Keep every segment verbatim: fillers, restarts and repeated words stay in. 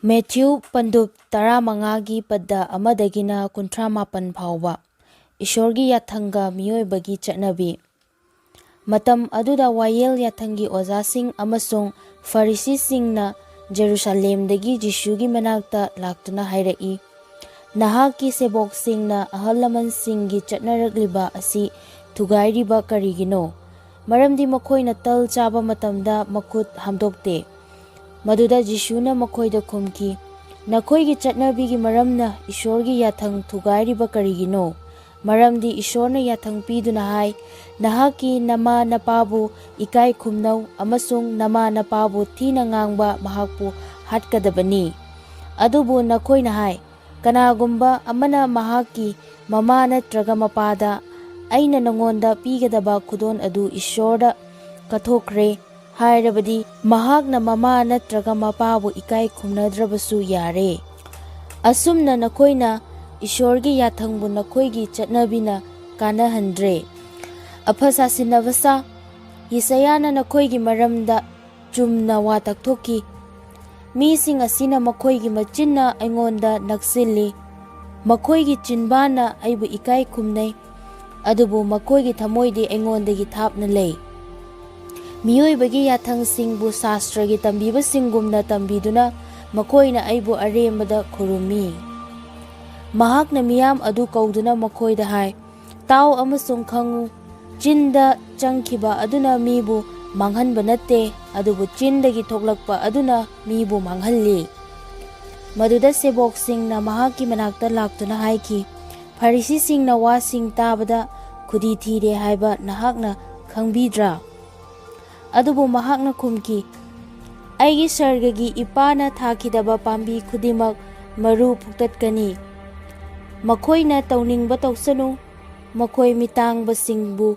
Matthew ꯄꯟꯗꯨꯞ ꯇꯔꯥꯃꯉꯥꯒꯤ ꯄꯗ ꯑꯃꯗꯒꯤꯅ ꯀꯨꯟꯊ꯭ꯔꯥ ꯃꯥꯄꯟ ꯐꯥꯎꯕ꯫ ꯏꯁꯣꯔꯒꯤ ꯌꯥꯊꯪꯒ ꯃꯤꯑꯣꯏꯕꯒꯤ ꯆꯠꯅꯕꯤ꯫ ꯃꯇꯝ ꯑꯗꯨꯗ ꯋꯥꯌꯦꯜ ꯌꯥꯊꯪꯒꯤ ꯑꯣꯖꯥꯁꯤꯡ ꯑꯃꯁꯨꯡ ꯐꯔꯤꯁꯤꯁꯤꯡꯅ ꯖꯦꯔꯨꯁꯥꯂꯦꯝꯗꯒꯤ ꯖꯤꯁꯨꯒꯤ ꯃꯅꯥꯛꯇ ꯂꯥꯛꯇꯨꯅ ꯍꯥꯏꯔꯛꯏ, "ꯅꯍꯥꯛꯀꯤ ꯁꯦꯕꯣꯛꯁꯤꯡꯅ ꯑꯍꯜ ꯂꯃꯟꯁꯤꯡꯒꯤ ꯆꯠꯅꯔꯛꯂꯤꯕ ꯑꯁꯤ ꯊꯨꯒꯥꯏꯔꯤꯕ ꯀꯔꯤꯒꯤꯅꯣ? ꯃꯔꯝꯗꯤ ꯃꯈꯣꯏꯅ ꯇꯜ ꯆꯥꯕ ꯃꯇꯝꯗ ꯃꯈꯨꯠ ꯍꯥꯝꯗꯣꯛꯇꯦ꯫" ꯃꯗꯨꯗ ꯖꯤꯁꯨꯅ ꯃꯈꯣꯏꯗ ꯈꯨꯝꯈꯤ, "ꯅꯈꯣꯏꯒꯤ ꯆꯠꯅꯕꯤꯒꯤ ꯃꯔꯝꯅ ꯏꯁꯣꯔꯒꯤ ꯌꯥꯊꯪ ꯊꯨꯒꯥꯏꯔꯤꯕ ꯀꯔꯤꯒꯤꯅꯣ? ꯃꯔꯝꯗꯤ ꯏꯁꯣꯔꯅ ꯌꯥꯊꯪ ꯄꯤꯗꯨꯅ ꯍꯥꯏ, 'ꯅꯍꯥꯛꯀꯤ ꯅꯃꯥ ꯅꯄꯥꯕꯨ ꯏꯀꯥꯏ ꯈꯨꯝꯅꯧ ꯑꯃꯁꯨꯡ ꯅꯃꯥ ꯅꯄꯥꯕꯨ ꯊꯤꯅ ꯉꯥꯡꯕ ꯃꯍꯥꯛꯄꯨ ꯍꯥꯠꯀꯗꯕꯅꯤ.' ꯑꯗꯨꯕꯨ ꯅꯈꯣꯏꯅ ꯍꯥꯏ, 'ꯀꯅꯥꯒꯨꯝꯕ ꯑꯃꯅ ꯃꯍꯥꯛꯀꯤ ꯃꯃꯥ ꯅꯠꯇ꯭ꯔꯒ ꯃꯄꯥꯗ, "ꯑꯩꯅ ꯅꯉꯣꯟꯗ ꯄꯤꯒꯗꯕ ꯈꯨꯗꯣꯜ ꯑꯗꯨ ꯏꯁꯣꯔꯗ ꯀꯠꯊꯣꯛꯈ꯭ꯔꯦ" ꯍꯥꯏꯔꯕꯗꯤ, ꯃꯍꯥꯛꯅ ꯃꯃꯥ ꯅꯠꯇ꯭ꯔꯒ ꯃꯄꯥꯕꯨ ꯏꯀꯥꯏ ꯈꯨꯝꯅꯗ꯭ꯔꯕꯁꯨ ꯌꯥꯔꯦ꯫ ꯑꯁꯨꯝꯅ ꯅꯈꯣꯏꯅ ꯏꯁꯣꯔꯒꯤ ꯌꯥꯊꯪꯕꯨ ꯅꯈꯣꯏꯒꯤ ꯆꯠꯅꯕꯤꯅ ꯀꯥꯟꯅꯍꯟꯗ꯭ꯔꯦ꯫ ꯑꯐ ꯁꯥꯁꯤꯟꯅꯕ ꯁꯥ꯫ ꯌꯦꯁꯥꯌꯥꯅ ꯅꯈꯣꯏꯒꯤ ꯃꯔꯝꯗ ꯆꯨꯝꯅ ꯋꯥ ꯇꯛꯊꯣꯛꯈꯤ, "ꯃꯤꯁꯤꯡ ꯑꯁꯤꯅ ꯃꯈꯣꯏꯒꯤ ꯃꯆꯤꯟꯅ ꯑꯩꯉꯣꯟꯗ ꯅꯛꯁꯤꯜꯂꯤ, ꯃꯈꯣꯏꯒꯤ ꯆꯤꯟꯕꯥꯟꯅ ꯑꯩꯕꯨ ꯏꯀꯥꯏ ꯈꯨꯝꯅꯩ, ꯑꯗꯨꯕꯨ ꯃꯈꯣꯏꯒꯤ ꯊꯃꯣꯏꯗꯤ ꯑꯩꯉꯣꯟꯗꯒꯤ ꯊꯥꯞꯅ ꯂꯩ꯫ ꯃꯤꯑꯣꯏꯕꯒꯤ ꯌꯥꯊꯪꯁꯤꯡꯕꯨ ꯁꯥꯁꯇ꯭ꯔꯒꯤ ꯇꯝꯕꯤꯕꯁꯤꯡꯒꯨꯝꯅ ꯇꯝꯕꯤꯗꯨꯅ ꯃꯈꯣꯏꯅ ꯑꯩꯕꯨ ꯑꯔꯦꯝꯕꯗ ꯈꯨꯔꯨꯝꯃꯤ꯫" ꯃꯍꯥꯛꯅ ꯃꯤꯌꯥꯝ ꯑꯗꯨ ꯀꯧꯗꯨꯅ ꯃꯈꯣꯏꯗ ꯍꯥꯏ, "ꯇꯥꯎ ꯑꯃꯁꯨꯡ ꯈꯪꯉꯨ, ꯆꯤꯟꯗ ꯆꯪꯈꯤꯕ ꯑꯗꯨꯅ ꯃꯤꯕꯨ ꯃꯥꯡꯍꯟꯕ ꯅꯠꯇꯦ, ꯑꯗꯨꯕꯨ ꯆꯤꯟꯗꯒꯤ ꯊꯣꯛꯂꯛꯄ ꯑꯗꯨꯅ ꯃꯤꯕꯨ ꯃꯥꯡꯍꯜꯂꯤ꯫" ꯃꯗꯨꯗ ꯁꯦꯕꯣꯛꯁꯤꯡꯅ ꯃꯍꯥꯛꯀꯤ ꯃꯅꯥꯛꯇ ꯂꯥꯛꯇꯨꯅ ꯍꯥꯏꯈꯤ, "ꯐꯔꯤꯁꯤꯁꯤꯡꯅ ꯋꯥꯁꯤꯡ ꯇꯥꯕꯗ ꯈꯨꯗꯤ ꯊꯤꯔꯦ ꯍꯥꯏꯕ ꯅꯍꯥꯛꯅ ꯈꯪꯕꯤꯗ꯭ꯔꯥ?" ꯑꯗꯨꯕꯨ ꯃꯍꯥꯛꯅ ꯈꯨꯝꯈꯤ, "ꯑꯩꯒꯤ ꯁꯔꯒꯒꯤ ꯏꯄꯥꯅ ꯊꯥꯈꯤꯗꯕ ꯄꯥꯝꯕꯤ ꯈꯨꯗꯤꯡꯃꯛ ꯃꯔꯨ ꯐꯨꯛꯇꯠꯀꯅꯤ꯫ ꯃꯈꯣꯏꯅ ꯇꯧꯅꯤꯡꯕ ꯇꯧꯁꯅꯨ, ꯃꯈꯣꯏ ꯃꯤꯇꯥꯡꯕꯁꯤꯡꯕꯨ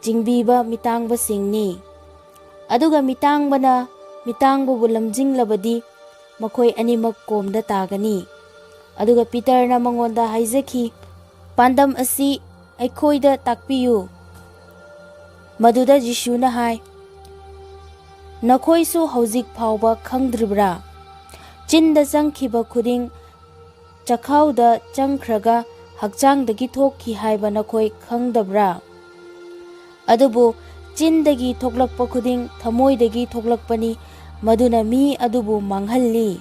ꯆꯤꯡꯕꯤꯕ ꯃꯤꯇꯥꯡꯕꯁꯤꯡꯅꯤ꯫ ꯑꯗꯨꯒ ꯃꯤꯇꯥꯡꯕꯅ ꯃꯤꯇꯥꯡꯕꯕꯨ ꯂꯝꯖꯤꯡꯂꯕꯗꯤ, ꯃꯈꯣꯏ ꯑꯅꯤꯃꯛ ꯀꯣꯝꯗ ꯇꯥꯒꯅꯤ꯫" ꯑꯗꯨꯒ ꯄꯤꯇꯔꯅ ꯃꯉꯣꯟꯗ ꯍꯥꯏꯖꯈꯤ, "ꯄꯥꯟꯗꯝ ꯑꯁꯤ ꯑꯩꯈꯣꯏꯗ ꯇꯥꯛꯄꯤꯌꯨ꯫" ꯃꯗꯨꯗ ꯖꯤꯁꯨꯅ ꯍꯥꯏ, "ꯅꯈꯣꯏꯁꯨ ꯍꯧꯖꯤꯛ ꯐꯥꯎꯕ ꯈꯪꯗ꯭ꯔꯤꯕ꯭ꯔꯥ? ꯆꯤꯟꯗ ꯆꯪꯈꯤꯕ ꯈꯨꯗꯤꯡ ꯆꯈꯥꯎꯗ ꯆꯪꯈ꯭ꯔꯒ ꯍꯛꯆꯥꯡꯗꯒꯤ ꯊꯣꯛꯈꯤ ꯍꯥꯏꯕ ꯅꯈꯣꯏ ꯈꯪꯗꯕ꯭ꯔꯥ? ꯑꯗꯨꯕꯨ ꯆꯤꯟꯗꯒꯤ ꯊꯣꯛꯂꯛꯄ ꯈꯨꯗꯤꯡ ꯊꯃꯣꯏꯗꯒꯤ ꯊꯣꯛꯂꯛꯄꯅꯤ, ꯃꯗꯨꯅ ꯃꯤ ꯑꯗꯨꯕꯨ ꯃꯥꯡꯍꯜꯂꯤ꯫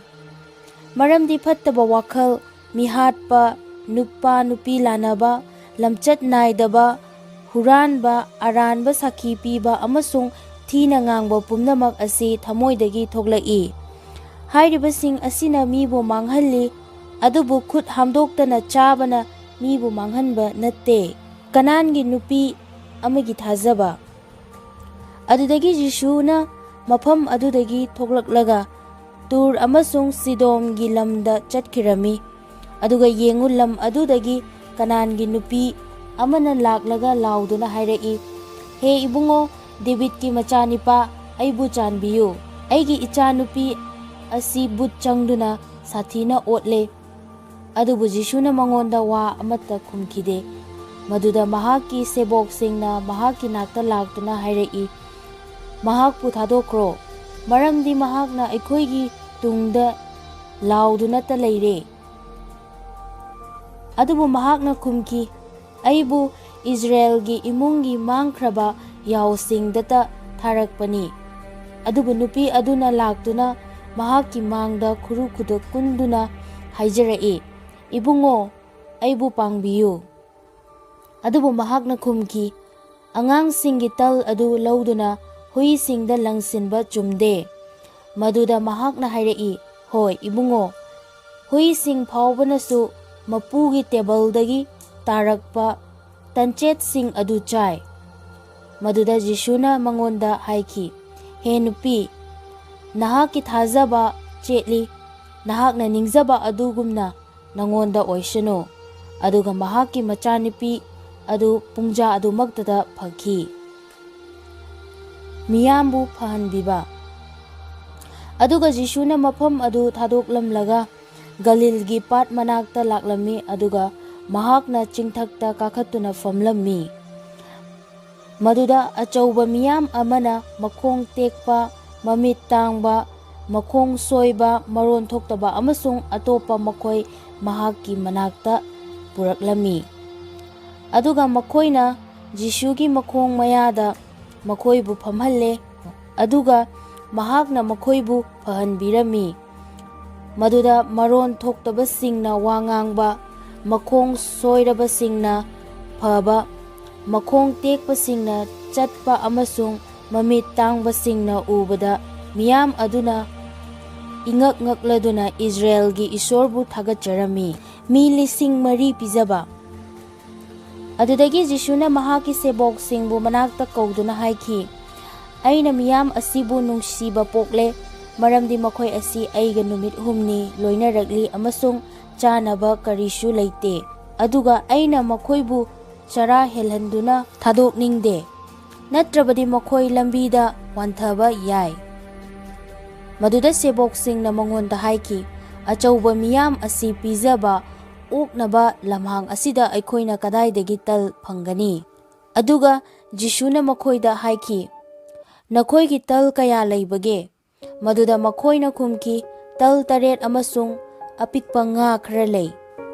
ꯃꯔꯝꯗꯤ ꯐꯠꯇꯕ ꯋꯥꯈꯜ, ꯃꯤꯍꯥꯠꯄ, ꯅꯨꯄꯥ ꯅꯨꯄꯤ ꯂꯥꯟꯅꯕ, ꯂꯝꯆꯠ ꯅꯥꯏꯗꯕ, ꯍꯨꯔꯥꯟꯕ, ꯑꯔꯥꯟꯕ ꯁꯥꯈꯤ ꯄꯤꯕ ꯑꯃꯁꯨꯡ ꯊꯤꯅ ꯉꯥꯡꯕ ꯄꯨꯝꯅꯃꯛ ꯑꯁꯤ ꯊꯃꯣꯏꯗꯒꯤ ꯊꯣꯛꯂꯛꯏ꯫ ꯍꯥꯏꯔꯤꯕꯁꯤꯡ ꯑꯁꯤꯅ ꯃꯤꯕꯨ ꯃꯥꯡꯍꯜꯂꯤ, ꯑꯗꯨꯕꯨ ꯈꯨꯠ ꯍꯥꯝꯗꯣꯛꯇꯅ ꯆꯥꯕꯅ ꯃꯤꯕꯨ ꯃꯥꯡꯍꯟꯕ ꯅꯠꯇꯦ꯫ ꯀꯅꯥꯟꯒꯤ ꯅꯨꯄꯤ ꯑꯃꯒꯤ ꯊꯥꯖꯕ꯫ ꯑꯗꯨꯗꯒꯤ ꯖꯤꯁꯨꯅ ꯃꯐꯝ ꯑꯗꯨꯗꯒꯤ ꯊꯣꯛꯂꯛꯂꯒ ꯇꯨꯔ ꯑꯃꯁꯨꯡ ꯁꯤꯗꯣꯝꯒꯤ ꯂꯝꯗ ꯆꯠꯈꯤꯔꯝꯃꯤ꯫ ꯑꯗꯨꯒ ꯌꯦꯡꯉꯨ, ꯂꯝ ꯑꯗꯨꯗꯒꯤ ꯀꯅꯥꯟꯒꯤ ꯅꯨꯄꯤ ꯑꯃꯅ ꯂꯥꯛꯂꯒ ꯂꯥꯎꯗꯨꯅ ꯍꯥꯏꯔꯛꯏ, "ꯍꯦ ꯏꯕꯨꯡꯉꯣ, ꯗꯦꯕꯤꯠꯀꯤ ꯃꯆꯥꯅꯤꯄꯥ, ꯑꯩꯕꯨ ꯆꯥꯟꯕꯤꯌꯨ꯫ ꯑꯩꯒꯤ ꯏꯆꯥꯅꯨꯄꯤ ꯑꯁꯤ ꯕꯨꯠ ꯆꯪꯗꯨꯅ ꯁꯥꯊꯤꯅ ꯑꯣꯠꯂꯦ꯫" ꯑꯗꯨꯕꯨ ꯖꯤꯁꯨꯅ ꯃꯉꯣꯟꯗ ꯋꯥ ꯑꯃꯠꯇ ꯈꯨꯝꯈꯤꯗꯦ꯫ ꯃꯗꯨꯗ ꯃꯍꯥꯛꯀꯤ ꯁꯦꯕꯣꯛꯁꯤꯡꯅ ꯃꯍꯥꯛꯀꯤ ꯅꯥꯛꯇ ꯂꯥꯛꯇꯨꯅ ꯍꯥꯏꯔꯛꯏ, "ꯃꯍꯥꯛꯄꯨ ꯊꯥꯗꯣꯛꯈ꯭ꯔꯣ, ꯃꯔꯝꯗꯤ ꯃꯍꯥꯛꯅ ꯑꯩꯈꯣꯏꯒꯤ ꯇꯨꯡꯗ ꯂꯥꯎꯗꯨꯅꯇ ꯂꯩꯔꯦ꯫" ꯑꯗꯨꯕꯨ ꯃꯍꯥꯛꯅ ꯈꯨꯝꯈꯤ, "ꯑꯩꯕꯨ ꯏꯖꯔꯦꯜꯒꯤ ꯏꯃꯨꯡꯒꯤ ꯃꯥꯡꯈ꯭ꯔꯕ ꯌꯥꯎꯁꯤꯡꯗꯇ ꯊꯥꯔꯛꯄꯅꯤ꯫" ꯑꯗꯨꯕꯨ ꯅꯨꯄꯤ ꯑꯗꯨꯅ ꯂꯥꯛꯇꯨꯅ ꯃꯍꯥꯛꯀꯤ ꯃꯥꯡꯗ ꯈꯨꯔꯨ ꯈꯨꯗꯛ ꯀꯨꯟꯗꯨꯅ ꯍꯥꯏꯖꯔꯛꯏ, "ꯏꯕꯨꯡꯉꯣ, ꯑꯩꯕꯨ ꯄꯥꯡꯕꯤꯌꯨ꯫" ꯑꯗꯨꯕꯨ ꯃꯍꯥꯛꯅ ꯈꯨꯝꯈꯤ, "ꯑꯉꯥꯡꯁꯤꯡꯒꯤ ꯇꯜ ꯑꯗꯨ ꯂꯧꯗꯨꯅ ꯍꯨꯏꯁꯤꯡꯗ ꯂꯪꯁꯤꯟꯕ ꯆꯨꯝꯗꯦ꯫" ꯃꯗꯨꯗ ꯃꯍꯥꯛꯅ ꯍꯥꯏꯔꯛꯏ, "ꯍꯣꯏ, ꯏꯕꯨꯡꯉꯣ, ꯍꯨꯏꯁꯤꯡ ꯐꯥꯎꯕꯅꯁꯨ ꯃꯄꯨꯒꯤ ꯇꯦꯕꯜꯗꯒꯤ ꯇꯥꯔꯛꯄ ꯇꯟꯆꯦꯠꯁꯤꯡ ꯑꯗꯨ ꯆꯥꯏ꯫" ꯃꯗꯨꯗ ꯖꯤꯁꯨꯅ ꯃꯉꯣꯟꯗ ꯍꯥꯏꯈꯤ, "ꯍꯦ ꯅꯨꯄꯤ, ꯅꯍꯥꯛꯀꯤ ꯊꯥꯖꯕ ꯆꯦꯠꯂꯤ, ꯅꯍꯥꯛꯅ ꯅꯤꯡꯖꯕ ꯑꯗꯨꯒꯨꯝꯅ ꯅꯉꯣꯟꯗ ꯑꯣꯏꯁꯅꯨ꯫" ꯑꯗꯨꯒ ꯃꯍꯥꯛꯀꯤ ꯃꯆꯥꯅꯨꯄꯤ ꯑꯗꯨ ꯄꯨꯡꯖꯥ ꯑꯗꯨꯃꯛꯇꯗ ꯐꯈꯤ꯫ ꯃꯤꯌꯥꯝꯕꯨ ꯐꯍꯟꯕꯤꯕ꯫ ꯑꯗꯨꯒ ꯖꯤꯁꯨꯅ ꯃꯐꯝ ꯑꯗꯨ ꯊꯥꯗꯣꯛꯂꯝꯂꯒ ꯒꯂꯤꯜꯒꯤ ꯄꯥꯠ ꯃꯅꯥꯛꯇ ꯂꯥꯛꯂꯝꯃꯤ, ꯑꯗꯨꯒ ꯃꯍꯥꯛꯅ ꯆꯤꯡꯊꯛꯇ ꯀꯥꯈꯠꯇꯨꯅ ꯐꯝꯂꯝꯃꯤ꯫ ꯃꯗꯨꯗ ꯑꯆꯧꯕ ꯃꯤꯌꯥꯝ ꯑꯃꯅ ꯃꯈꯣꯡ ꯇꯦꯛꯄ, ꯃꯃꯤꯠ ꯇꯥꯡꯕ, ꯃꯈꯣꯡ ꯁꯣꯏꯕ, ꯃꯔꯣꯟ ꯊꯣꯛꯇꯕ ꯑꯃꯁꯨꯡ ꯑꯇꯣꯞꯄ ꯃꯈꯣꯏ ꯃꯍꯥꯛꯀꯤ ꯃꯅꯥꯛꯇ ꯄꯨꯔꯛꯂꯝꯃꯤ꯫ ꯑꯗꯨꯒ ꯃꯈꯣꯏꯅ ꯖꯤꯁꯨꯒꯤ ꯃꯈꯣꯡ ꯃꯌꯥꯗ ꯃꯈꯣꯏꯕꯨ ꯐꯝꯍꯜꯂꯦ, ꯑꯗꯨꯒ ꯃꯍꯥꯛꯅ ꯃꯈꯣꯏꯕꯨ ꯐꯍꯟꯕꯤꯔꯝꯃꯤ꯫ ꯃꯗꯨꯗ ꯃꯔꯣꯟ ꯊꯣꯛꯇꯕꯁꯤꯡꯅ ꯋꯥ ꯉꯥꯡꯕ, ꯃꯈꯣꯡ ꯁꯣꯏꯔꯕꯁꯤꯡꯅ ꯐꯕ, ꯃꯈꯣꯡ ꯇꯦꯛꯄꯁꯤꯡꯅ ꯆꯠꯄ ꯑꯃꯁꯨꯡ ꯃꯃꯤꯠ ꯇꯥꯡꯕꯁꯤꯡꯅ ꯎꯕꯗ ꯃꯤꯌꯥꯝ ꯑꯗꯨꯅ ꯏꯉꯛ ꯉꯛꯂꯗꯨꯅ ꯏꯁꯔꯥꯌꯦꯜꯒꯤ ꯏꯁꯣꯔꯕꯨ ꯊꯥꯒꯠꯆꯔꯝꯃꯤ꯫ ꯃꯤ ꯂꯤꯁꯤꯡ ꯃꯔꯤ ꯄꯤꯖꯕ꯫ ꯑꯗꯨꯗꯒꯤ ꯖꯤꯁꯨꯅ ꯃꯍꯥꯛꯀꯤ ꯁꯦꯕꯣꯛꯁꯤꯡꯕꯨ ꯃꯅꯥꯛꯇ ꯀꯧꯗꯨꯅ ꯍꯥꯏꯈꯤ, "ꯑꯩꯅ ꯃꯤꯌꯥꯝ ꯑꯁꯤꯕꯨ ꯅꯨꯡꯁꯤꯕ ꯄꯣꯛꯂꯦ, ꯃꯔꯝꯗꯤ ꯃꯈꯣꯏ ꯑꯁꯤ ꯑꯩꯒ ꯅꯨꯃꯤꯠ ꯍꯨꯝꯅꯤ ꯂꯣꯏꯅꯔꯛꯂꯤ ꯑꯃꯁꯨꯡ ꯆꯥꯅꯕ ꯀꯔꯤꯁꯨ ꯂꯩꯇꯦ꯫ ꯑꯗꯨꯒ ꯑꯩꯅ ꯃꯈꯣꯏꯕꯨ ꯆꯔꯥ ꯍꯦꯜꯍꯟꯗꯨꯅ ꯊꯥꯗꯣꯛꯅꯤꯡꯗꯦ, ꯅꯠꯇ꯭ꯔꯕꯗꯤ ꯃꯈꯣꯏ ꯂꯝꯕꯤꯗ ꯋꯥꯟꯊꯕ ꯌꯥꯏ꯫" ꯃꯗꯨꯗ ꯁꯦꯕꯣꯛꯁꯤꯡꯅ ꯃꯉꯣꯟꯗ ꯍꯥꯏꯈꯤ, "ꯑꯆꯧꯕ ꯃꯤꯌꯥꯝ ꯑꯁꯤ ꯄꯤꯖꯕ ꯑꯣꯛꯅꯕ ꯂꯝꯍꯥꯡ ꯑꯁꯤꯗ ꯑꯩꯈꯣꯏꯅ ꯀꯗꯥꯏꯗꯒꯤ ꯇꯜ ꯐꯪꯒꯅꯤ?" ꯑꯗꯨꯒ ꯖꯤꯁꯨꯅ ꯃꯈꯣꯏꯗ ꯍꯥꯏꯈꯤ, "ꯅꯈꯣꯏꯒꯤ ꯇꯜ ꯀꯌꯥ ꯂꯩꯕꯒꯦ?" ꯃꯗꯨꯗ ꯃꯈꯣꯏꯅ ꯈꯨꯝꯈꯤ, "ꯇꯜ ꯇꯔꯦꯠ ꯑꯃꯁꯨꯡ ꯑꯄꯤꯛꯄ ꯉꯥ ꯈꯔ ꯂꯩ꯫"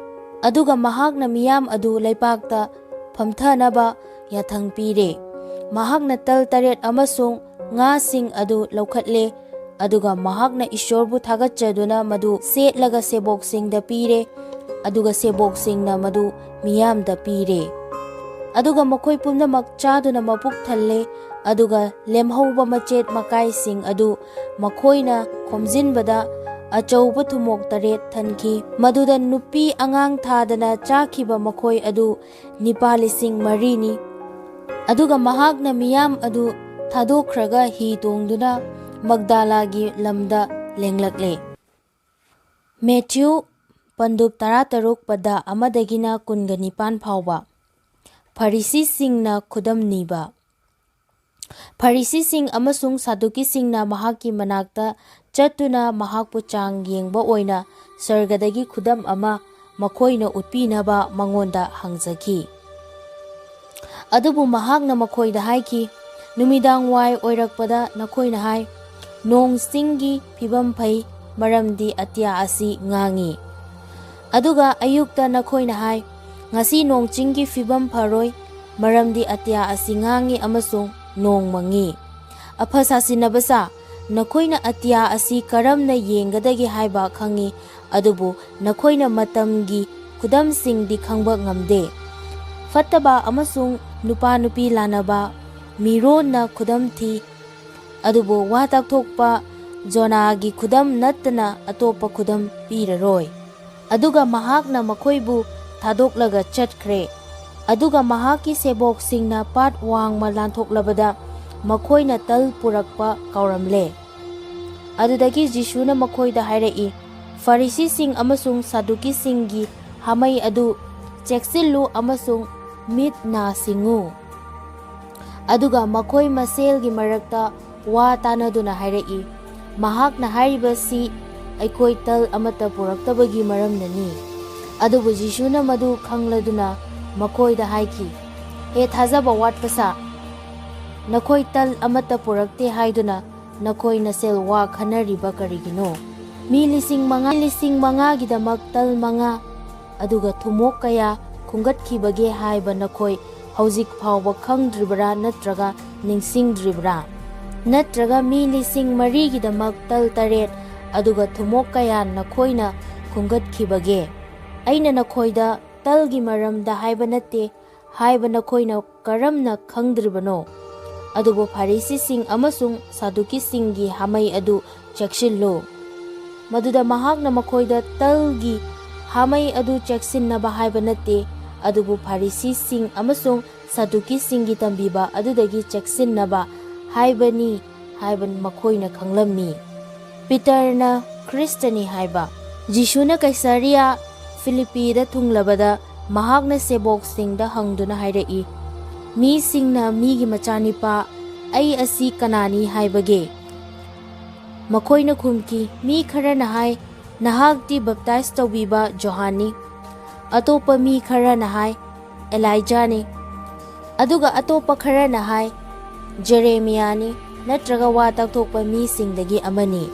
ꯑꯗꯨꯒ ꯃꯍꯥꯛꯅ ꯃꯤꯌꯥꯝ ꯑꯗꯨ ꯂꯩꯄꯥꯛꯇ ꯐꯝꯊꯅꯕ ꯌꯥꯊꯪ ꯄꯤꯔꯦ꯫ ꯃꯍꯥꯛꯅ ꯇꯜ ꯇꯔꯦꯠ ꯑꯃꯁꯨꯡ ꯉꯥꯁꯤꯡ ꯑꯗꯨ ꯂꯧꯈꯠꯂꯦ, ꯑꯗꯨꯒ ꯃꯍꯥꯛꯅ ꯏꯁꯣꯔꯕꯨ ꯊꯥꯒꯠꯆꯗꯨꯅ ꯃꯗꯨ ꯁꯦꯠꯂꯒ ꯁꯦꯕꯣꯛꯁꯤꯡꯗ ꯄꯤꯔꯦ, ꯑꯗꯨꯒ ꯁꯦꯕꯣꯛꯁꯤꯡꯅ ꯃꯗꯨ ꯃꯤꯌꯥꯝꯗ ꯄꯤꯔꯦ꯫ ꯑꯗꯨꯒ ꯃꯈꯣꯏ ꯄꯨꯝꯅꯃꯛ ꯆꯥꯗꯨꯅ ꯃꯄꯨꯛ ꯊꯜꯂꯦ, ꯑꯗꯨꯒ ꯂꯦꯝꯍꯧꯕ ꯃꯆꯦꯠ ꯃꯀꯥꯏꯁꯤꯡ ꯑꯗꯨ ꯃꯈꯣꯏꯅ ꯈꯣꯝꯖꯤꯟꯕꯗ ꯑꯆꯧꯕ ꯊꯨꯝꯃꯣꯛ ꯇꯔꯦꯠ ꯊꯟꯈꯤ꯫ ꯃꯗꯨꯗ ꯅꯨꯄꯤ ꯑꯉꯥꯡ ꯊꯥꯗꯅ ꯆꯥꯈꯤꯕ ꯃꯈꯣꯏ ꯑꯗꯨ ꯅꯤꯄꯥ ꯂꯤꯁꯤꯡ ꯃꯔꯤꯅꯤ꯫ ꯑꯗꯨꯒ ꯃꯍꯥꯛꯅ ꯃꯤꯌꯥꯝ ꯑꯗꯨ ꯊꯥꯗꯣꯛꯈ꯭ꯔꯒ ꯍꯤ ꯇꯣꯡꯗꯨꯅ ꯃꯒꯗꯥꯂꯥꯒꯤ ꯂꯝꯗ ꯂꯦꯡꯂꯛꯂꯦ꯫ ꯃꯦꯊ꯭ꯌꯨ ꯄꯟꯗꯨꯞ ꯇꯔꯥꯇꯔꯨꯛ, ꯄꯗ ꯑꯃꯗꯒꯤꯅ ꯀꯨꯟꯒ ꯅꯤꯄꯥꯟ ꯐꯥꯎꯕ꯫ ꯐꯔꯤꯁꯤꯁꯤꯡꯅ ꯈꯨꯗꯝ ꯅꯤꯕ꯫ ꯐꯔꯤꯁꯤꯁꯤꯡ ꯑꯃꯁꯨꯡ ꯁꯥꯗꯨꯀꯤꯁꯤꯡꯅ ꯃꯍꯥꯛꯀꯤ ꯃꯅꯥꯛꯇ ꯆꯠꯇꯨꯅ ꯃꯍꯥꯛꯄꯨ ꯆꯥꯡ ꯌꯦꯡꯕ ꯑꯣꯏꯅ ꯁꯔꯒꯗꯒꯤ ꯈꯨꯗꯝ ꯑꯃ ꯃꯈꯣꯏꯅ ꯎꯠꯄꯤꯅꯕ ꯃꯉꯣꯟꯗ ꯍꯪꯖꯈꯤ꯫ ꯑꯗꯨꯕꯨ ꯃꯍꯥꯛꯅ ꯃꯈꯣꯏꯗ ꯍꯥꯏꯈꯤ, "ꯅꯨꯃꯤꯗꯥꯡ ꯋꯥꯏ ꯑꯣꯏꯔꯛꯄꯗ ꯅꯈꯣꯏꯅ ꯍꯥꯏ, "ꯅꯣꯡ ꯆꯤꯡꯒꯤ ꯐꯤꯕꯝ ꯐꯩ, ꯃꯔꯝꯗꯤ ꯑꯇꯤꯌꯥ ꯑꯁꯤ ꯉꯥꯡꯉꯤ"꯫ ꯑꯗꯨꯒ ꯑꯌꯨꯛꯇ ꯅꯈꯣꯏꯅ ꯍꯥꯏ, "ꯉꯁꯤ ꯅꯣꯡ ꯆꯤꯡꯒꯤ ꯐꯤꯕꯝ ꯐꯔꯣꯏ, ꯃꯔꯝꯗꯤ ꯑꯇꯤꯌꯥ ꯑꯁꯤ ꯉꯥꯡꯉꯤ ꯑꯃꯁꯨꯡ ꯅꯣꯡ ꯃꯪꯉꯤ"꯫ ꯑꯐ ꯁꯥꯁꯤꯟꯅꯕꯁꯥ, ꯅꯈꯣꯏꯅ ꯑꯇꯤꯌꯥ ꯑꯁꯤ ꯀꯔꯝꯅ ꯌꯦꯡꯒꯗꯒꯦ ꯍꯥꯏꯕ ꯈꯪꯉꯤ, ꯑꯗꯨꯕꯨ ꯅꯈꯣꯏꯅ ꯃꯇꯝꯒꯤ ꯈꯨꯗꯝꯁꯤꯡꯗꯤ ꯈꯪꯕ ꯉꯝꯗꯦ꯫ ꯐꯠꯇꯕ ꯑꯃꯁꯨꯡ ꯅꯨꯄꯥ ꯅꯨꯄꯤ ꯂꯥꯟꯅꯕ ꯃꯤꯔꯣꯟꯅ ꯈꯨꯗꯝ ꯊꯤ, ꯑꯗꯨꯕꯨ ꯋꯥ ꯇꯥꯛꯊꯣꯛꯄ ꯖꯣꯅꯥꯒꯤ ꯈꯨꯗꯝ ꯅꯠꯇꯅ ꯑꯇꯣꯞꯄ ꯈꯨꯗꯝ ꯄꯤꯔꯔꯣꯏ꯫ ꯑꯗꯨꯒ ꯃꯍꯥꯛꯅ ꯃꯈꯣꯏꯕꯨ ꯊꯥꯗꯣꯛꯂꯒ ꯆꯠꯈ꯭ꯔꯦ꯫ ꯑꯗꯨꯒ ꯃꯍꯥꯛꯀꯤ ꯁꯦꯕꯣꯛꯁꯤꯡꯅ ꯄꯥꯠ ꯋꯥꯡꯃ ꯂꯥꯟꯊꯣꯛꯂꯕꯗ ꯃꯈꯣꯏꯅ ꯇꯜ ꯄꯨꯔꯛꯄ ꯀꯥꯎꯔꯝꯂꯦ꯫ ꯑꯗꯨꯗꯒꯤ ꯖꯤꯁꯨꯅ ꯃꯈꯣꯏꯗ ꯍꯥꯏꯔꯛꯏ, "ꯐꯔꯤꯁꯤꯁꯤꯡ ꯑꯃꯁꯨꯡ ꯁꯥꯗꯨꯀꯤꯁꯤꯡꯒꯤ ꯍꯥꯃꯩ ꯑꯗꯨ ꯆꯦꯛꯁꯤꯜꯂꯨ ꯑꯃꯁꯨꯡ ꯃꯤꯠ ꯅꯥ ꯁꯤꯡꯉꯨ"꯫ ꯑꯗꯨꯒ ꯃꯈꯣꯏ ꯃꯁꯦꯜꯒꯤ ꯃꯔꯛꯇ ꯋꯥ ꯇꯥꯅꯗꯨꯅ ꯍꯥꯏꯔꯛꯏ, "ꯃꯍꯥꯛꯅ ꯍꯥꯏꯔꯤꯕꯁꯤ ꯑꯩꯈꯣꯏ ꯇꯜ ꯑꯃꯠꯇ ꯄꯨꯔꯛꯇꯕꯒꯤ ꯃꯔꯝꯅꯅꯤ"꯫ ꯑꯗꯨꯕꯨ ꯖꯤꯁꯨꯅ ꯃꯗꯨ ꯈꯪꯂꯗꯨꯅ ꯃꯈꯣꯏꯗ ꯍꯥꯏꯈꯤ, "ꯍꯦ ꯊꯥꯖꯕ ꯋꯥꯠꯄꯁꯥ, ꯅꯈꯣꯏ ꯇꯜ ꯑꯃꯠꯇ ꯄꯨꯔꯛꯇꯦ ꯍꯥꯏꯗꯨꯅ ꯅꯈꯣꯏ ꯅꯁꯦꯜ ꯋꯥ ꯈꯟꯅꯔꯤꯕ ꯀꯔꯤꯒꯤꯅꯣ? ꯃꯤ ꯂꯤꯁꯤꯡ ꯃꯉꯥ, ꯂꯤꯁꯤꯡ ꯃꯉꯥꯒꯤꯗꯃꯛ ꯇꯜ ꯃꯉꯥ, ꯑꯗꯨꯒ ꯊꯨꯝꯃꯣꯛ ꯀꯌꯥ ꯈꯨꯝꯒꯠꯈꯤꯕꯒꯦ ꯍꯥꯏꯕ ꯅꯈꯣꯏ ꯍꯧꯖꯤꯛ ꯐꯥꯎꯕ ꯈꯪꯗ꯭ꯔꯤꯕꯔꯥ ꯅꯠꯇ꯭ꯔꯒ ꯅꯤꯡꯁꯤꯡꯗ꯭ꯔꯤꯕꯔꯥ? ꯅꯠꯇ꯭ꯔꯒ ꯃꯤ ꯂꯤꯁꯤꯡ ꯃꯔꯤꯒꯤꯗꯃꯛ ꯇꯜ ꯇꯔꯦꯠ, ꯑꯗꯨꯒ ꯊꯨꯝꯃꯣꯛ ꯀꯌꯥ ꯅꯈꯣꯏꯅ ꯈꯨꯝꯒꯠꯈꯤꯕꯒꯦ? ꯑꯩꯅ ꯅꯈꯣꯏꯗ ꯇꯜꯒꯤ ꯃꯔꯝꯗ ꯍꯥꯏꯕ ꯅꯠꯇꯦ ꯍꯥꯏꯕ ꯅꯈꯣꯏꯅ ꯀꯔꯝꯅ ꯈꯪꯗ꯭ꯔꯤꯕꯅꯣ? ꯑꯗꯨꯕꯨ ꯐꯥꯔꯤꯁꯤꯁꯤꯡ ꯑꯃꯁꯨꯡ ꯁꯥꯗꯨꯀꯤꯁꯤꯡꯒꯤ ꯍꯥꯃꯩ ꯑꯗꯨ ꯆꯦꯛꯁꯤꯜꯂꯨ"꯫ ꯃꯗꯨꯗ ꯃꯍꯥꯛꯅ ꯃꯈꯣꯏꯗ ꯇꯜꯒꯤ ꯍꯥꯃꯩ ꯑꯗꯨ ꯆꯦꯛꯁꯤꯟꯅꯕ ꯍꯥꯏꯕ ꯅꯠꯇꯦ, ꯑꯗꯨꯕꯨ ꯐꯥꯔꯤꯁꯤꯁꯤꯡ ꯑꯃꯁꯨꯡ ꯁꯥꯗꯨꯀꯤꯁꯤꯡꯒꯤ ꯇꯝꯕꯤꯕ ꯑꯗꯨꯗꯒꯤ ꯆꯦꯛꯁꯤꯟꯅꯕ ꯍꯥꯏꯕꯅꯤ ꯍꯥꯏꯕ ꯃꯈꯣꯏꯅ ꯈꯪꯂꯝꯃꯤ꯫ ꯄꯤꯇꯔꯅ ꯈ꯭ꯔꯤꯁꯇꯅꯤ ꯍꯥꯏꯕ꯫ ꯖꯤꯁꯨꯅ ꯀꯩꯁꯥꯔꯤꯌꯥ ꯐꯤꯂꯤꯞꯄꯤꯗ ꯊꯨꯡꯂꯕꯗ ꯃꯍꯥꯛꯅ ꯁꯦꯕꯣꯛꯁꯤꯡꯗ ꯍꯪꯗꯨꯅ ꯍꯥꯏꯔꯛꯏ, "ꯃꯤꯁꯤꯡꯅ ꯃꯤꯒꯤ ꯃꯆꯥꯅꯤꯄꯥ ꯑꯩ ꯑꯁꯤ ꯀꯅꯥꯅꯤ ꯍꯥꯏꯕꯒꯦ?" ꯃꯈꯣꯏꯅ ꯈꯨꯝꯈꯤ, "ꯃꯤ ꯈꯔꯅ ꯍꯥꯏ, ꯅꯍꯥꯛꯇꯤ ꯕꯞꯇꯥꯏꯖ ꯇꯧꯕꯤꯕ ꯖꯣꯍꯥꯟꯅꯤ, ꯑꯇꯣꯞꯄ ꯃꯤ ꯈꯔꯅ ꯍꯥꯏ, ꯑꯦꯂꯥꯏꯖꯥꯅꯤ, ꯑꯗꯨꯒ ꯑꯇꯣꯞꯄ ꯈꯔꯅ ꯍꯥꯏ, ꯖꯦꯔꯦꯃꯤꯌꯥꯅꯤ, ꯅꯠꯇ꯭ꯔꯒ ꯋꯥ ꯇꯥꯛꯊꯣꯛꯄ ꯃꯤꯁꯤꯡꯗꯒꯤ ꯑꯃꯅꯤ꯫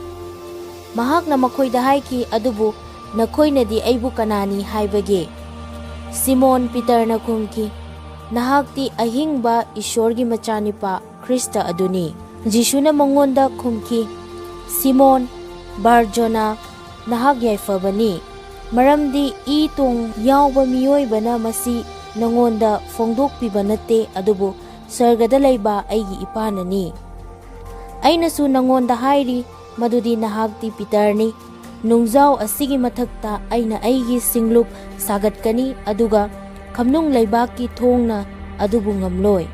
ꯃꯍꯥꯛꯅ ꯃꯈꯣꯏꯗ ꯍꯥꯏꯈꯤ, "ꯑꯗꯨꯕꯨ ꯅꯈꯣꯏꯅꯗꯤ ꯑꯩꯕꯨ ꯀꯅꯥꯅꯤ ꯍꯥꯏꯕꯒꯦ?" ꯁꯤꯃꯣꯟ ꯄꯤꯇꯔꯅ ꯈꯨꯝꯈꯤ, "ꯅꯍꯥꯛꯇꯤ ꯑꯍꯤꯡꯕ ꯏꯁꯣꯔꯒꯤ ꯃꯆꯥꯅꯤꯄꯥ ꯈ꯭ꯔꯤꯁꯇ ꯑꯗꯨꯅꯤ꯫" ꯖꯤꯁꯨꯅ ꯃꯉꯣꯟꯗ ꯈꯨꯝꯈꯤ, "ꯁꯤꯃꯣꯟ ꯕꯥꯔꯖꯣꯅꯥ, ꯅꯍꯥꯛ ꯌꯥꯏꯐꯕꯅꯤ, ꯃꯔꯝꯗꯤ ꯏ ꯇꯣꯡ ꯌꯥꯎꯕ ꯃꯤꯑꯣꯏꯕꯅ ꯃꯁꯤ ꯅꯉꯣꯟꯗ ꯐꯣꯡꯗꯣꯛꯄꯤꯕ ꯅꯠꯇꯦ, ꯑꯗꯨꯕꯨ ꯁꯔꯒꯗ ꯂꯩꯕ ꯑꯩꯒꯤ ꯏꯄꯥꯅꯅꯤ꯫ ꯑꯩꯅꯁꯨ ꯅꯉꯣꯟꯗ ꯍꯥꯏꯔꯤ, ꯃꯗꯨꯗꯤ ꯅꯍꯥꯛꯇꯤ ꯄꯤꯇꯔꯅꯤ꯫ ꯅꯨꯡꯖꯥꯎ ꯑꯁꯤꯒꯤ ꯃꯊꯛꯇ ꯑꯩꯅ ꯑꯩꯒꯤ ꯁꯤꯡꯂꯨꯞ ꯁꯥꯒꯠꯀꯅꯤ, ꯑꯗꯨꯒ ꯈꯝꯅꯨꯡ ꯂꯩꯕꯥꯛꯀꯤ ꯊꯣꯡꯅ ꯑꯗꯨꯕꯨ ꯉꯝꯂꯣꯏ꯫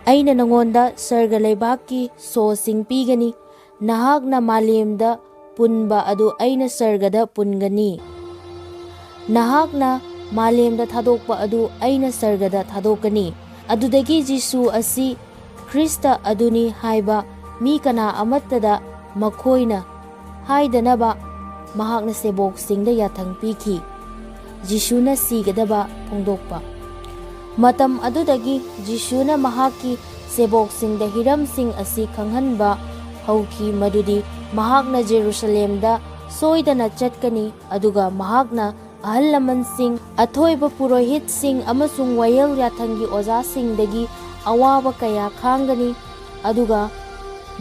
ꯑꯩꯅ ꯅꯉꯣꯟꯗ ꯁꯔꯒ ꯂꯩꯕꯥꯛꯀꯤ ꯁꯣꯁꯤꯡ ꯄꯤꯒꯅꯤ꯫ ꯅꯍꯥꯛꯅ ꯃꯥꯂꯦꯝꯗ ꯄꯨꯟꯕ ꯑꯗꯨ ꯑꯩꯅ ꯁꯔꯒꯗ ꯄꯨꯟꯒꯅꯤ꯫ ꯅꯍꯥꯛꯅ ꯃꯥꯂꯦꯝꯗ ꯊꯥꯗꯣꯛꯄ ꯑꯗꯨ ꯑꯩꯅ ꯁꯔꯒꯗ ꯊꯥꯗꯣꯛꯀꯅꯤ꯫" ꯑꯗꯨꯗꯒꯤ ꯖꯤꯁꯨ ꯑꯁꯤ ꯈ꯭ꯔꯤꯁꯇ ꯑꯗꯨꯅꯤ ꯍꯥꯏꯕ ꯃꯤ ꯀꯅꯥ ꯑꯃꯠꯇꯗ ꯃꯈꯣꯏꯅ ꯍꯥꯏꯗꯅꯕ ꯃꯍꯥꯛꯅ ꯁꯦꯕꯣꯛꯁꯤꯡꯗ ꯌꯥꯊꯪ ꯄꯤꯈꯤ꯫ ꯖꯤꯁꯨꯅ ꯁꯤꯒꯗꯕ ꯐꯣꯡꯗꯣꯛꯄ꯫ ꯃꯇꯝ ꯑꯗꯨꯗꯒꯤ ꯖꯤꯁꯨꯅ ꯃꯍꯥꯛꯀꯤ ꯁꯦꯕꯣꯛꯁꯤꯡꯗ ꯍꯤꯔꯝꯁꯤꯡ ꯑꯁꯤ ꯈꯪꯍꯟꯕ ꯍꯧꯈꯤ, ꯃꯗꯨꯗꯤ ꯃꯍꯥꯛꯅ ꯖꯦꯔꯨꯁꯂꯦꯝꯗ ꯁꯣꯏꯗꯅ ꯆꯠꯀꯅꯤ, ꯑꯗꯨꯒ ꯃꯍꯥꯛꯅ ꯑꯍꯜ ꯂꯃꯟꯁꯤꯡ, ꯑꯊꯣꯏꯕ ꯄꯨꯔꯣꯍꯤꯠꯁꯤꯡ ꯑꯃꯁꯨꯡ ꯋꯥꯌꯦꯜ ꯌꯥꯊꯪꯒꯤ ꯑꯣꯖꯥꯁꯤꯡꯗꯒꯤ ꯑꯋꯥꯕ ꯀꯌꯥ ꯈꯥꯡꯒꯅꯤ, ꯑꯗꯨꯒ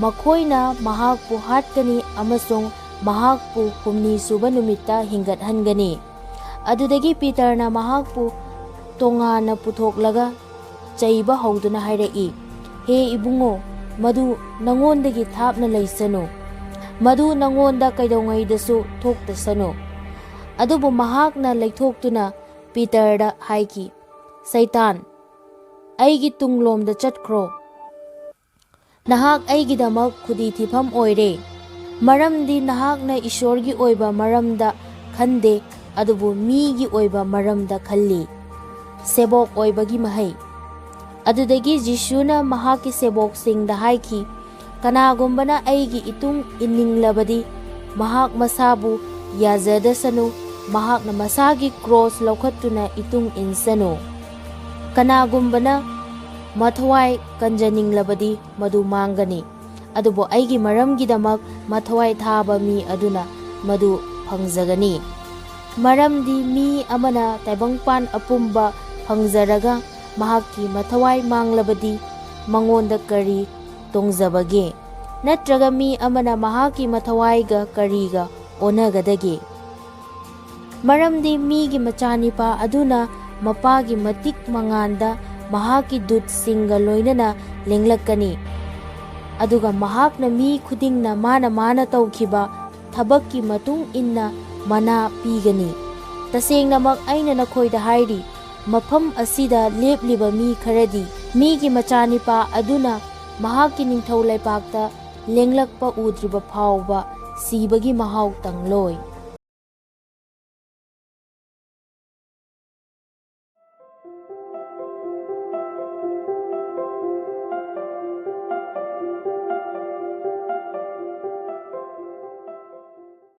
ꯃꯈꯣꯏꯅ ꯃꯍꯥꯛꯄꯨ ꯍꯥꯠꯀꯅꯤ ꯑꯃꯁꯨꯡ ꯃꯍꯥꯛꯄꯨ ꯍꯨꯝꯅꯤ ꯁꯨꯕ ꯅꯨꯃꯤꯠꯇ ꯍꯤꯡꯒꯠꯍꯟꯒꯅꯤ꯫ ꯑꯗꯨꯗꯒꯤ ꯄꯤꯇꯔꯅ ꯃꯍꯥꯛꯄꯨ ꯇꯣꯉꯥꯟꯅ ꯄꯨꯊꯣꯛꯂꯒ ꯆꯩꯕ ꯍꯧꯗꯨꯅ ꯍꯥꯏꯔꯛꯏ, "ꯍꯦ ꯏꯕꯨꯡꯉꯣ, ꯃꯗꯨ ꯅꯉꯣꯟꯗꯒꯤ ꯊꯥꯞꯅ ꯂꯩꯁꯅꯨ꯫ ꯃꯗꯨ ꯅꯉꯣꯟꯗ ꯀꯩꯗꯧꯉꯩꯗꯁꯨ ꯊꯣꯛꯇꯁꯅꯨ꯫" ꯑꯗꯨꯕꯨ ꯃꯍꯥꯛꯅ ꯂꯩꯊꯣꯛꯇꯨꯅ ꯄꯤꯇꯔꯗ ꯍꯥꯏꯈꯤ, "ꯁꯩꯇꯥꯟ, ꯑꯩꯒꯤ ꯇꯨꯡꯂꯣꯝꯗ ꯆꯠꯈ꯭ꯔꯣ꯫ ꯅꯍꯥꯛ ꯑꯩꯒꯤꯗꯃꯛ ꯈꯨꯗꯤ ꯊꯤꯐꯝ ꯑꯣꯏꯔꯦ, ꯃꯔꯝꯗꯤ ꯅꯍꯥꯛꯅ ꯏꯁꯣꯔꯒꯤ ꯑꯣꯏꯕ ꯃꯔꯝꯗ ꯈꯟꯗꯦ, ꯑꯗꯨꯕꯨ ꯃꯤꯒꯤ ꯑꯣꯏꯕ ꯃꯔꯝꯗ ꯈꯜꯂꯤ꯫" ꯁꯦꯕꯣꯛ ꯑꯣꯏꯕꯒꯤ ꯃꯍꯩ꯫ ꯑꯗꯨꯗꯒꯤ ꯖꯤꯁꯨꯅ ꯃꯍꯥꯛꯀꯤ ꯁꯦꯕꯣꯛꯁꯤꯡꯗ ꯍꯥꯏꯈꯤ, "ꯀꯅꯥꯒꯨꯝꯕꯅ ꯑꯩꯒꯤ ꯏꯇꯨꯡ ꯏꯟꯅꯤꯡꯂꯕꯗꯤ ꯃꯍꯥꯛ ꯃꯁꯥꯕꯨ ꯌꯥꯖꯗꯁꯅꯨ, ꯃꯍꯥꯛꯅ ꯃꯁꯥꯒꯤ ꯀ꯭ꯔꯣꯁ ꯂꯧꯈꯠꯇꯨꯅ ꯏꯇꯨꯡ ꯏꯟꯁꯅꯨ꯫ ꯀꯅꯥꯒꯨꯝꯕꯅ ꯃꯊ꯭ꯋꯥꯏ ꯀꯟꯖꯅꯤꯡꯂꯕꯗꯤ ꯃꯗꯨ ꯃꯥꯡꯒꯅꯤ, ꯑꯗꯨꯕꯨ ꯑꯩꯒꯤ ꯃꯔꯝꯒꯤꯗꯃꯛ ꯃꯊ꯭ꯋꯥꯏ ꯊꯥꯕ ꯃꯤ ꯑꯗꯨꯅ ꯃꯗꯨ ꯐꯪꯖꯒꯅꯤ꯫ ꯃꯔꯝꯗꯤ ꯃꯤ ꯑꯃꯅ ꯇꯥꯏꯕꯪꯄꯥꯟ ꯑꯄꯨꯝꯕ ꯐꯪꯖꯔꯒ ꯃꯍꯥꯛꯀꯤ ꯃꯊ꯭ꯋꯥꯏ ꯃꯥꯡꯂꯕꯗꯤ ꯃꯉꯣꯟꯗ ꯀꯔꯤ ꯇꯣꯡꯖꯕꯒꯦ? ꯅꯠꯇ꯭ꯔꯒ ꯃꯤ ꯑꯃꯅ ꯃꯍꯥꯛꯀꯤ ꯃꯊ꯭ꯋꯥꯏꯒ ꯀꯔꯤꯒ ꯑꯣꯟꯅꯒꯗꯒꯦ? ꯃꯔꯝꯗꯤ ꯃꯤꯒꯤ ꯃꯆꯥꯅꯤꯄꯥ ꯑꯗꯨꯅ ꯃꯄꯥꯒꯤ ꯃꯇꯤꯛ ꯃꯉꯥꯟꯗ ꯃꯍꯥꯛꯀꯤ ꯗꯨꯠꯁꯤꯡꯒ ꯂꯣꯏꯅꯅ ꯂꯦꯡꯂꯛꯀꯅꯤ, ꯑꯗꯨꯒ ꯃꯍꯥꯛꯅ ꯃꯤ ꯈꯨꯗꯤꯡꯅ ꯃꯥꯅ ꯃꯥꯅ ꯇꯧꯈꯤꯕ ꯊꯕꯛꯀꯤ ꯃꯇꯨꯡ ꯏꯟꯅ ꯃꯅꯥ ꯄꯤꯒꯅꯤ꯫ ꯇꯁꯦꯡꯅꯃꯛ ꯑꯩꯅ ꯅꯈꯣꯏꯗ ꯍꯥꯏꯔꯤ, ꯃꯐꯝ ꯑꯁꯤꯗ ꯂꯦꯞꯂꯤꯕ ꯃꯤ ꯈꯔꯗꯤ ꯃꯤꯒꯤ ꯃꯆꯥꯅꯤꯄꯥ ꯑꯗꯨꯅ ꯃꯍꯥꯛꯀꯤ ꯅꯤꯡꯊꯧ ꯂꯩꯄꯥꯛꯇ ꯂꯦꯡꯂꯛꯄ ꯎꯗ꯭ꯔꯤꯕ ꯐꯥꯎꯕ ꯁꯤꯕꯒꯤ ꯃꯍꯥꯎ ꯇꯪꯂꯣꯏ꯫